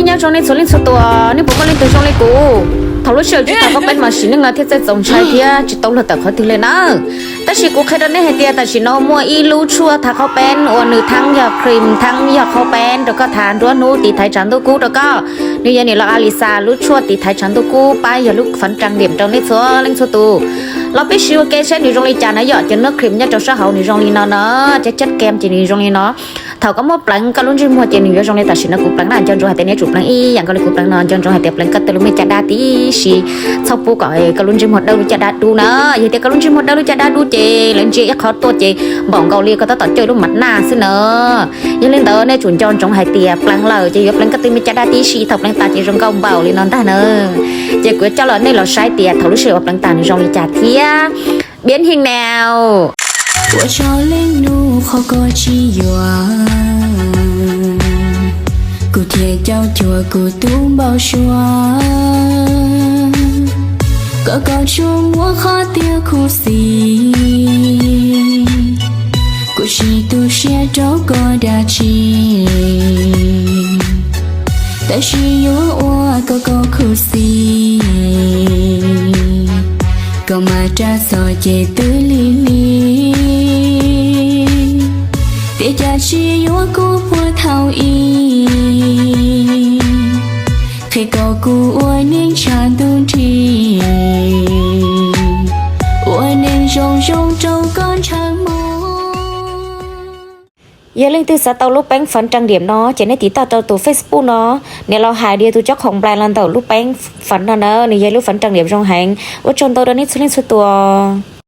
Nyob zoo nej txhua leej txhua tus, nej puas muaj leej twg zoo li kuv? Thaum lub sij hawm tsis tau qhaub peeb mas sim neej no thiaj txaus ntshai thiab tsis tau luag tawm qhov twg li na. Tab sis kuv qhia rau nej hais tias tam sim no muaj ib lub tshuaj tha qhaub peeb uas nws thaab yog cream thaab yog qhaub peeb rau koj tha nruab hnub tiv thaiv tshav ntuj kub rau koj. Nws yog niam laus Alisa lub tshuaj tiv thaiv tshav ntuj kub pab yog lub phab ras diam rau nej txhua leej txhua tus. Los peb sim ua ke saib nws zoo li cas na yom. Cov nub cream nyob rau sab hauv nws zoo li no no, cov chab kem ces nws zoo li no. Thaum koj muab pleev koj lub ntsej muag ces nws yuav zoo li tam sim no kuv pleev na. Nco ntsoov hais tias nej tsum pleev ib yam nkaus li kuv pleev no, nco ntsoov hais tias pleev koj tej lub me caj dab tib si, txhob pub kom koj lub ntsej muag dawb lub caj dab dub na. Yog tias koj lub ntsej muag dawb lub caj dab dub ces lawv ntsia ib qho tuaj ces npaum nkaus li koj tab tom coj ib lub mas naj xwb na. Yog li ntawd nej tsum nco ntsoov hais tias pleev lawm ces yuav pleev koj tej me caj dab tib si, thaum pleev tas ces zoo nkauj npaum li no ntag na. Ces kuv coj los nej los saib tias thaum lub sij hawm uas pleev tas nws zoo li cas thiab. Piav heev na. Ua tsaug leej nus qhov koj tsis yuam, kuv thiaj caum cuag kuv tus npau suav. Kom koj tsuas muab qhov tias khuv xim, kuv tsis tu siab rau koj dab tsi. Tab sis yuav ua kom koj khuv xim, koj mas rab txom ces twb lig lig, tiam sis cas tsis yuav kuv puag thaum ub. Qhia kom kuv ua neeg tshav ntuj nrig, ua neeg zoo zoo rau koj ntshaw mog. Yog leej twg xav tau lub peeb phab ras diam no ces nej tiv tauj rau tus Facebook no, niam laus Hais Dias tus cob khoom nplai los ntawm lub peeb phab no na, nws yog lub phab ras diam zoo heev. Ua tsaug ntau rau nej txhua leej txhua tus.